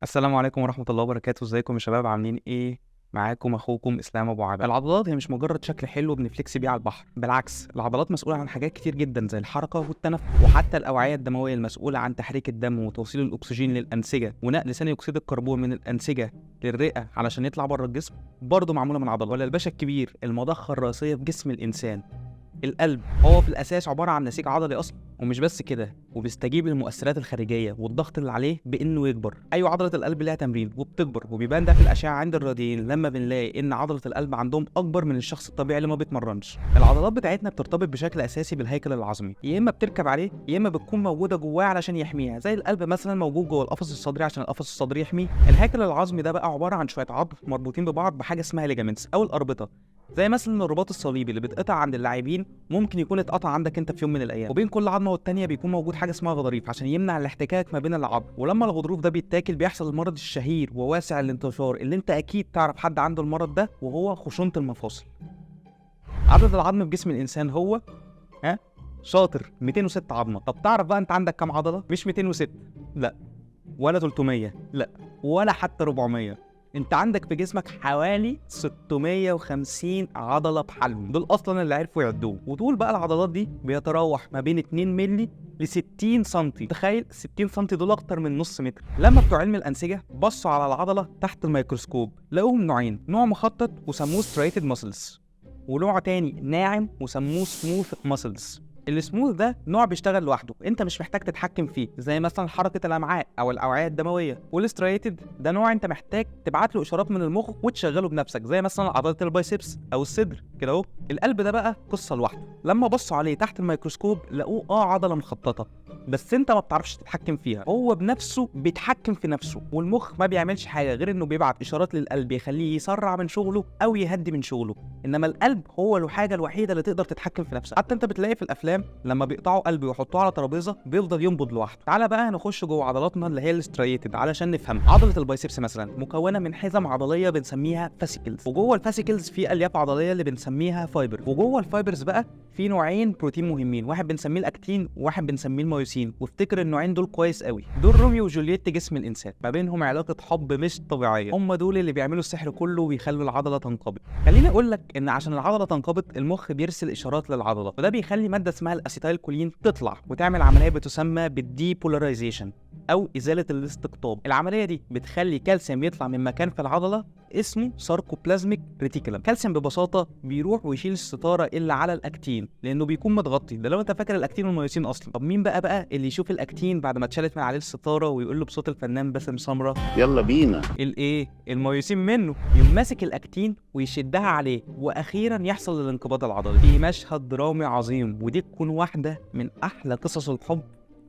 السلام عليكم ورحمة الله وبركاته. ازيكم يا شباب، عاملين ايه؟ معاكم اخوكم اسلام ابو عابد. العضلات هي مش مجرد شكل حلو بن flex بيه على البحر، بالعكس العضلات مسؤولة عن حاجات كتير جدا زي الحركة والتنفس، وحتى الاوعية الدموية المسؤولة عن تحريك الدم وتوصيل الاكسجين للانسجة ونقل ثاني اكسيد الكربون من الانسجة للرئة علشان يطلع بره الجسم برضه معمولة من عضلات. ولا الباشا الكبير المضخة الرئيسية في جسم الانسان القلب، هو في الاساس عبارة عن نسيج عضلي اصلا. ومش بس كده، وبيستجيب للمؤثرات الخارجية والضغط اللي عليه بانه يكبر. ايوه، عضلة القلب لها تمرين وبتكبر، وبيبان ده في الاشعة عند الرياضيين لما بنلاقي ان عضلة القلب عندهم اكبر من الشخص الطبيعي اللي ما بيتمرنش. العضلات بتاعتنا بترتبط بشكل اساسي بالهيكل العظمي، يا اما بتركب عليه يا اما بتكون موجودة جواه علشان يحميها، زي القلب مثلا موجود جوه القفص الصدري عشان القفص الصدري يحميه. الهيكل العظمي ده بقى عبارة عن شوية عظم مربوطين ببعض بحاجة اسمها ligaments او الاربطه، زي مثلا الرباط الصليبي اللي بيتقطع عند اللاعبين، ممكن يكون اتقطع عندك انت في يوم من الايام. وبين كل عظمه والتانية بيكون موجود حاجة اسمها غضاريف عشان يمنع الاحتكاك ما بين العظم، ولما الغضروف ده بيتاكل بيحصل المرض الشهير وواسع الانتشار اللي انت اكيد تعرف حد عنده المرض ده، وهو خشونة المفاصل. عدد العظم في جسم الانسان هو ها شاطر 206 عظمه. طب تعرف بقى انت عندك كام عضلة؟ مش 206، لا، ولا 300، لا، ولا حتى 400. انت عندك في جسمك حوالي 650 عضلة بحالهم، دول اصلا اللي عرفوا يعدوه. وطول بقى العضلات دي بيتراوح ما بين 2 مللي ل 60 سم. تخيل 60 سم دول اكتر من نص متر. لما بتوع علم الانسجة بصوا على العضلة تحت الميكروسكوب لقوهم نوعين، نوع مخطط وسموه striated muscles، ونوع تاني ناعم وسموه smooth muscles. ال smooth ده نوع بيشتغل لوحده، انت مش محتاج تتحكم فيه، زي مثلا حركة الامعاء او الاوعية الدموية. وال striated ده نوع انت محتاج تبعت له اشارات من المخ وتشغله بنفسك، زي مثلا عضلة ال biceps او الصدر كده اهو. القلب ده بقى قصة لوحده، لما بصوا عليه تحت الميكروسكوب لقوه عضلة مخططه، بس انت ما بتعرفش تتحكم فيها، هو بنفسه بيتحكم في نفسه. والمخ ما بيعملش حاجة غير انه بيبعت اشارات للقلب يخليه يسرع من شغله او يهدي من شغله، انما القلب هو الحاجة الوحيدة اللي تقدر تتحكم في نفسها. حتى انت بتلاقي في الافلام لما بيقطعوا قلب ويحطوه على ترابيزة بيفضل ينبض لوحده. تعالى بقى نخش جوه عضلاتنا اللي هي ال striated علشان نفهم. عضلة ال biceps مثلا مكونة من حزم عضلية بنسميها fascicles، وجوه ال fascicles في الياف عضلية اللي بنسميها fiber، وجوه ال fibers بقى في نوعين بروتين مهمين، واحد بنسميه الاكتين وواحد بنسميه ال myosin. وافتكر النوعين دول كويس قوي، دول روميو وجولييت جسم الانسان، ما بينهم علاقة حب مش طبيعية، هم دول اللي بيعملوا السحر كله وبيخلوا العضلة تنقبض. خليني اقول لك ان عشان العضلة تنقبض المخ بيرسل اشارات للعضله، وده بيخلي مادة اسمها ال acetylcholine تطلع وتعمل عملية بتسمى بال depolarization او ازالة الاستقطاب. العملية دي بتخلي كالسيوم يطلع من مكان في العضلة اسمه sarcoplasmic reticulum. كالسيوم ببساطة بيروح ويشيل الستارة اللي على الاكتين لانه بيكون متغطي، ده لو انت فاكر الاكتين وال myosin اصلا. طب مين بقى اللي يشوف الاكتين بعد ما اتشالت من عليه الستارة ويقول له بصوت الفنان باسم سمرة يلا بينا؟ الايه ال myosin منه، يقوم ماسك الاكتين ويشدها عليه، واخيرا يحصل الانقباض العضلي في مشهد درامي عظيم. ودي تكون واحدة من احلى قصص الحب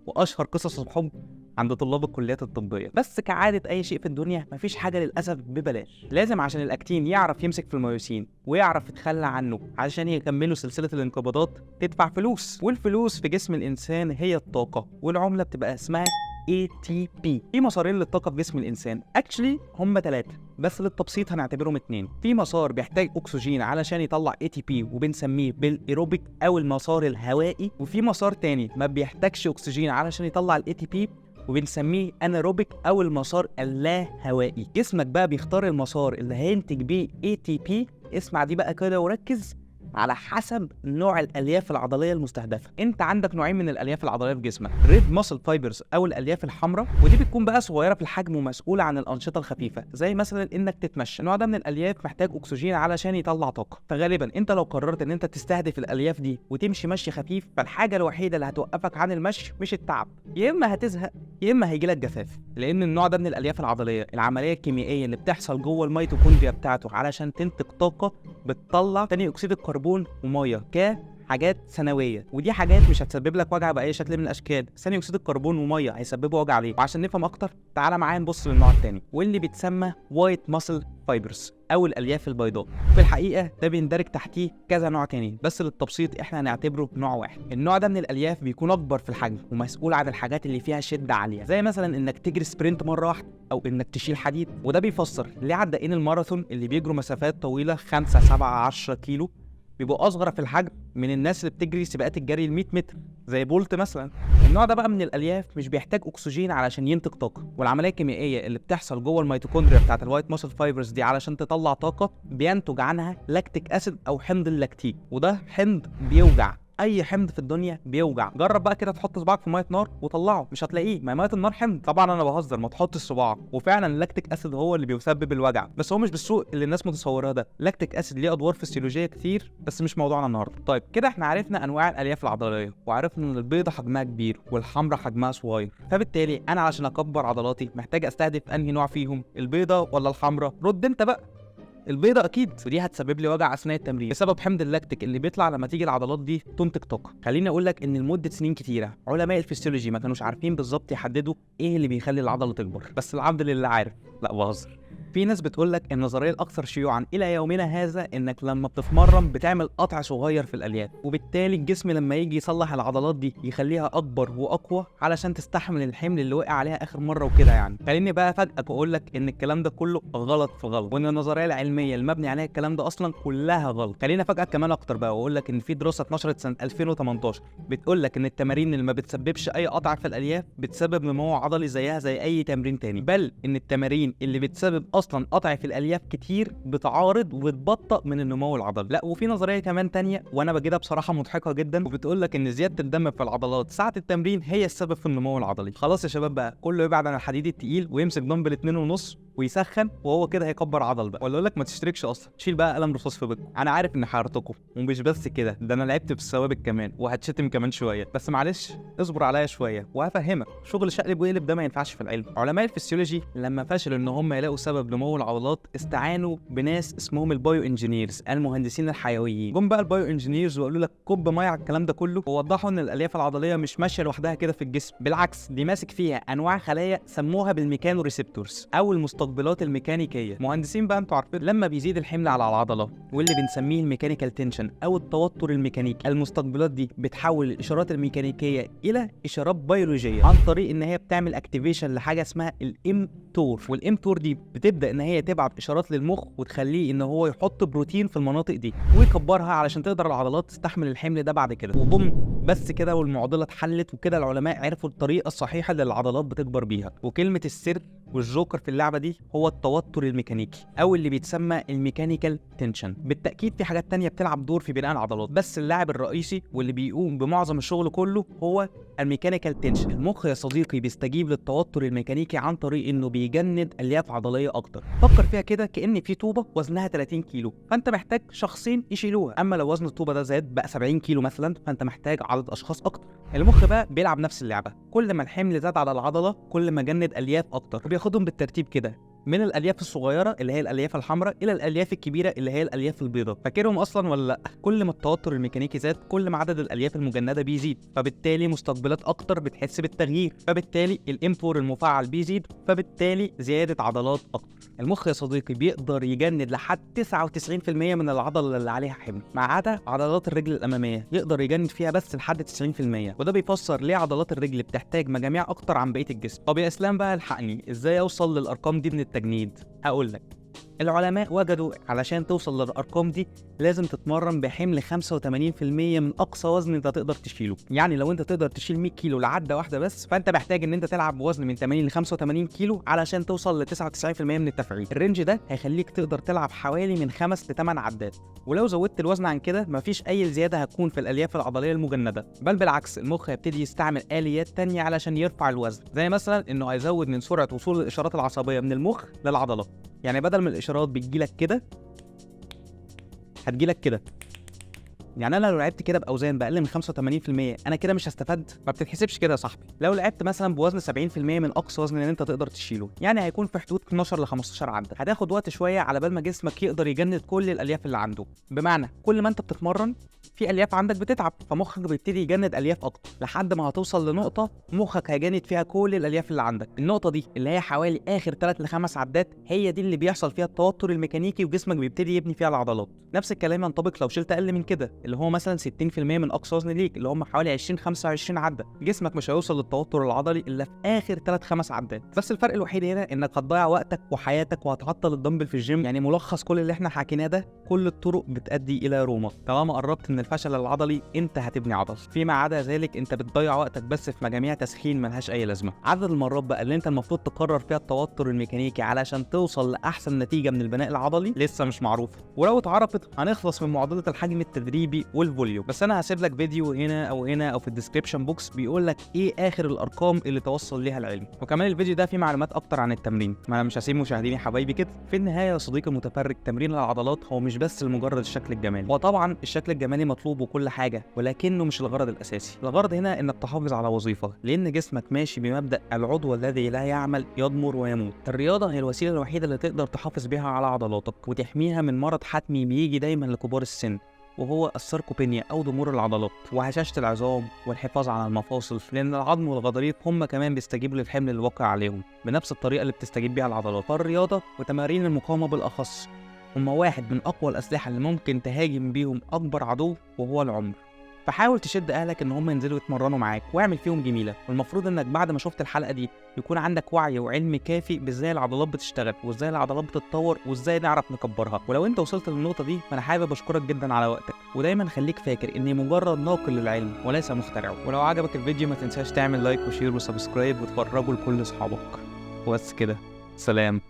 واشهر قصص الحب عند طلاب الكليات الطبية. بس كعادة اي شيء في الدنيا مفيش حاجة للاسف ببلاش، لازم عشان الاكتين يعرف يمسك في ال myosin ويعرف يتخلى عنه عشان يكملوا سلسلة الانقباضات تدفع فلوس، والفلوس في جسم الانسان هي الطاقة، والعمله بتبقى اسمها ATP. في مسارين للطاقة في جسم الانسان، actually هم 3 بس للتبسيط هنعتبرهم 2. في مسار بيحتاج اكسجين علشان يطلع ATP وبنسميه بالايروبيك او المسار الهوائي، وفي مسار تاني ما بيحتاجش اكسجين علشان يطلع ال ATP وبنسميه anaerobic او المسار اللاهوائي. جسمك بقى بيختار المسار اللي هينتج بيه ATP، اسمع دي بقى كده وركز، على حسب نوع الالياف العضلية المستهدفة. انت عندك نوعين من الالياف العضلية في جسمك، red muscle fibers او الالياف الحمراء، ودي بتكون بقى صغيرة في الحجم ومسؤولة عن الانشطة الخفيفة زي مثلا انك تتمشى. النوع ده من الالياف محتاج اكسجين علشان يطلع طاقة، فغالبا انت لو قررت ان انت تستهدف الالياف دي وتمشي مشي خفيف، فالحاجه الوحيدة اللي هتوقفك عن المشي مش التعب، يا اما هتزهق يا اما هيجيلك جفاف، لان النوع ده من الالياف العضلية العملية الكيميائية اللي بتحصل جوه الميتوكوندريا بتاعته علشان تنتج طاقة بتطلع ثاني اكسيد الكربون ومية كحاجات ثانوية، ودي حاجات مش هتسبب لك وجع باي شكل من الاشكال. ثاني اكسيد الكربون ومية هيسببوا وجع ليه؟ وعشان نفهم اكتر تعالى معايا نبص للنوع الثاني واللي بيتسمى white muscle fibers او الالياف البيضاء. في الحقيقة ده بيندرج تحتيه كذا نوع تاني، بس للتبسيط احنا هنعتبره نوع واحد. النوع ده من الالياف بيكون اكبر في الحجم ومسؤول عن الحاجات اللي فيها شده عالية، زي مثلا انك تجري sprint مرة واحدة او انك تشيل حديد. وده بيفسر ليه عدائين الماراثون اللي بيجروا مسافات طويلة 5 7 10 كيلو بيبقوا اصغر في الحجم من الناس اللي بتجري سباقات الجري ال 100 متر زي بولت مثلا. النوع ده بقى من الالياف مش بيحتاج اكسجين علشان ينتج طاقة، والعملية الكيميائية اللي بتحصل جوه الميتوكوندريا بتاعت ال white muscle fibers دي علشان تطلع طاقة بينتج عنها lactic acid او حمض اللاكتيك، وده حمض بيوجع. اي حمض في الدنيا بيوجع. جرب بقى كده تحط صباعك في مية نار وطلعه، مش هتلاقيه، ما مية النار حمض. طبعا انا بهزر، ما تحطش صباعك. وفعلا ال lactic acid هو اللي بيسبب الوجع، بس هو مش بالسوء اللي الناس متصوراه ده. lactic acid ليه ادوار فسيولوجيه كتير، بس مش موضوعنا النهارده. طيب كده احنا عرفنا انواع الالياف العضلية، وعرفنا ان البيضة حجمها كبير والحمراء حجمها صغير، فبالتالي انا علشان اكبر عضلاتي محتاج استهدف انهي نوع فيهم، البيضة ولا الحمراء؟ رد انت بقى. البيضة اكيد، ودي هتسبب لي وجع اثناء التمرين بسبب حمض اللاكتيك اللي بيطلع لما تيجي العضلات دي تنتج طاقة. خليني اقول لك ان لمدة سنين كتيرة علماء الفسيولوجي ما كانوش عارفين بالظبط يحددوا ايه اللي بيخلي العضلة تكبر، بس العبد لله عارف. لا بهزر. في ناس بتقول لك النظرية الاكثر شيوعا الى يومنا هذا انك لما بتتمرن بتعمل قطع صغير في الالياف، وبالتالي الجسم لما يجي يصلح العضلات دي يخليها اكبر واقوى علشان تستحمل الحمل اللي وقع عليها اخر مرة وكده يعني. خليني بقى افاجئك واقول لك ان الكلام ده كله غلط في غلط، وان النظرية العلمية المبني عليها الكلام ده اصلا كلها غلط. خليني افاجئك كمان اكتر بقى واقول لك ان في دراسة اتنشرت سنة 2018 بتقول لك ان التمارين اللي ما بتسببش اي قطع في الالياف بتسبب نمو عضلي زيها زي اي تمرين تاني، بل ان التمارين اللي بتسبب اصلا قطع في الالياف كتير بتعارض وبتبطئ من النمو العضلي. لا وفي نظرية كمان تانية وانا بجدها بصراحة مضحكة جدا، وبتقول لك ان زيادة الدم في العضلات ساعة التمرين هي السبب في النمو العضلي. خلاص يا شباب بقى، كله يبعد عن الحديد التقيل ويمسك دمبل 2.5 ويسخن، وهو كده هيكبر عضل بقى. ولا اقول لك ما تشتركش اصلا، شيل بقى قلم رصاص في بيتكم. انا عارف ان حيرتكم، ومش بس كده، ده انا لعبت في الثوابت كمان وهتشتم كمان شوية، بس معلش اصبر عليا شوية وهفهمك. شغل شقلب وقلب ده ما ينفعش في العلم. علماء الفسيولوجي لما فشلوا ان هم يلاقوا سبب نمو العضلات استعانوا بناس اسمهم ال bioengineers، المهندسين الحيويين. جم بقى ال bioengineers وقالوا لك كب مية على الكلام ده كله، ووضحوا ان الالياف العضلية مش ماشية لوحدها كده في الجسم، بالعكس دي ماسك فيها انواع خلايا سموها بال mechanoreceptors او المستقبلات الميكانيكية. مهندسين بقى انتوا عارفين لما بيزيد الحمل على العضلة واللي بنسميه ال mechanical tension او التوتر الميكانيكي، المستقبلات دي بتحول الاشارات الميكانيكية الى اشارات بيولوجية عن طريق ان هي بتعمل activation لحاجة اسمها ال mTOR، وال mTOR دي بتبدا ان هي تبعت اشارات للمخ وتخليه ان هو يحط بروتين في المناطق دي ويكبرها علشان تقدر العضلات تستحمل الحمل ده بعد كده. وبوم بس كده والمعضله اتحلت، وكده العلماء عرفوا الطريقة الصحيحة اللي العضلات بتكبر بيها. وكلمه السر والجوكر في اللعبة دي هو التوتر الميكانيكي او اللي بيتسمى ال mechanical tension. بالتاكيد في حاجات تانية بتلعب دور في بناء العضلات، بس اللاعب الرئيسي واللي بيقوم بمعظم الشغل كله هو ال mechanical tension. المخ يا صديقي بيستجيب للتوتر الميكانيكي عن طريق انه بيجند الياف عضلية اكتر. فكر فيها كده، كأن في طوبة وزنها 30 كيلو، فانت محتاج شخصين يشيلوها. اما لو وزن الطوبه ده زاد بقى 70 كيلو مثلا، فانت محتاج عدد اشخاص اكتر. المخ بقى بيلعب نفس اللعبة، كل ما الحمل زاد على العضلة كل ما جند الياف اكتر، وبياخدهم بالترتيب كده من الالياف الصغيرة اللي هي الالياف الحمراء الى الالياف الكبيرة اللي هي الالياف البيضاء. فاكرهم اصلا ولا لا؟ كل ما التوتر الميكانيكي زاد كل ما عدد الالياف المجنده بيزيد، فبالتالي مستقبلات اكتر بتحس بالتغيير، فبالتالي ال mTOR المفعل بيزيد، فبالتالي زيادة عضلات اكتر. المخ يا صديقي بيقدر يجند لحد 99% من العضلة اللي عليها حمل، ما عدا عضلات الرجل الامامية يقدر يجند فيها بس لحد 90%، وده بيفسر ليه عضلات الرجل بتحتاج مجاميع اكتر عن بقية الجسم. طب يا اسلام بقى الحقني، ازاي اوصل للارقام دي من التجنيد؟ هقول لك، العلماء وجدوا علشان توصل للارقام دي لازم تتمرن بحمل 85% من اقصى وزن انت تقدر تشيله. يعني لو انت تقدر تشيل 100 كيلو لعده واحدة بس، فانت محتاج ان انت تلعب بوزن من 80 ل 85 كيلو علشان توصل ل 99% من التفعيل. ال range ده هيخليك تقدر تلعب حوالي من 5 ل 8 عدات، ولو زودت الوزن عن كده مفيش اي زيادة هتكون في الالياف العضلية المجنده، بل بالعكس المخ هيبتدي يستعمل اليات تانية علشان يرفع الوزن، زي مثلا انه هيزود من سرعة وصول الاشارات العصبية من المخ للعضله. يعني بدل ما الاشارات بتجيلك كده هتجيلك كده. يعني انا لو لعبت كده باوزان باقل من 85% انا كده مش هستفاد؟ ما بتتحسبش كده يا صاحبي. لو لعبت مثلا بوزن 70% من اقصى وزن اللي انت تقدر تشيله، يعني هيكون في حدود 12 ل 15 عده. هتاخد وقت شوية على بال ما جسمك يقدر يجند كل الالياف اللي عنده، بمعنى كل ما انت بتتمرن في الياف عندك بتتعب، فمخك بيبتدي يجند الياف اكتر لحد ما هتوصل لنقطة مخك هيجند فيها كل الالياف اللي عندك. النقطة دي اللي هي حوالي اخر 3 ل 5 عدات هي دي اللي بيحصل فيها التوتر الميكانيكي وجسمك بيبتدي يبني فيها العضلات. نفس الكلام ينطبق لو شلت اقل من كده، اللي هو مثلا 60% من اقصى وزن ليك، اللي هم حوالي 20 25 عده. جسمك مش هيوصل للتوتر العضلي الا في اخر 3 5 عدات. بس الفرق الوحيد هنا انك هتضيع وقتك وحياتك وهتعطل الدمبل في الجيم. يعني ملخص كل اللي احنا حكيناه ده، كل الطرق بتؤدي الى روما. طالما قربت من الفشل العضلي انت هتبني عضل، فيما عدا ذلك انت بتضيع وقتك بس في مجاميع تسخين ملهاش اي لازمه. عدد المرات بقى اللي انت المفروض تكرر فيها التوتر الميكانيكي علشان توصل لاحسن نتيجة من البناء العضلي لسه مش معروفة، ولو اتعرفت هنخلص من معضلة الحجم التدريبي وال volume. بس انا هسيب لك فيديو هنا او هنا او في ال description box بيقول لك ايه اخر الارقام اللي توصل ليها العلم، وكمان الفيديو ده فيه معلومات اكتر عن التمرين. ما انا مش هسيب مشاهديني حبايبي كده. في النهاية يا صديقي المتفرج، تمرين العضلات هو مش بس لمجرد الشكل الجمالي. وطبعا الشكل الجمالي مطلوب وكل حاجة، ولكنه مش الغرض الاساسي. الغرض هنا انك تحافظ على وظيفة، لان جسمك ماشي بمبدا العضو الذي لا يعمل يضمر ويموت. الرياضة هي الوسيلة الوحيدة اللي تقدر تحافظ بيها على عضلاتك وتحميها من مرض حتمي بيجي دايما لكبار السن، وهو ال sarcopenia او ضمور العضلات وهشاشه العظام والحفاظ على المفاصل، لان العظم والغضاريف هم كمان بيستجيبوا للحمل الواقع عليهم بنفس الطريقة اللي بتستجيب بيها العضلات. فالرياضه وتمارين المقاومة بالاخص هم واحد من اقوى الاسلحة اللي ممكن تهاجم بيهم اكبر عدو، وهو العمر. فحاول تشد اهلك ان هم ينزلوا يتمرنوا معاك واعمل فيهم جميلة. والمفروض انك بعد ما شفت الحلقة دي يكون عندك وعي وعلم كافي بازاي العضلات بتشتغل وازاي العضلات بتتطور وازاي نعرف نكبرها. ولو انت وصلت للنقطة دي فانا حابب اشكرك جدا على وقتك، ودايما خليك فاكر اني مجرد ناقل للعلم وليس مخترعه. ولو عجبك الفيديو ما تنساش تعمل like و share و subscribe وتفرجه لكل اصحابك. وبس كده، سلام.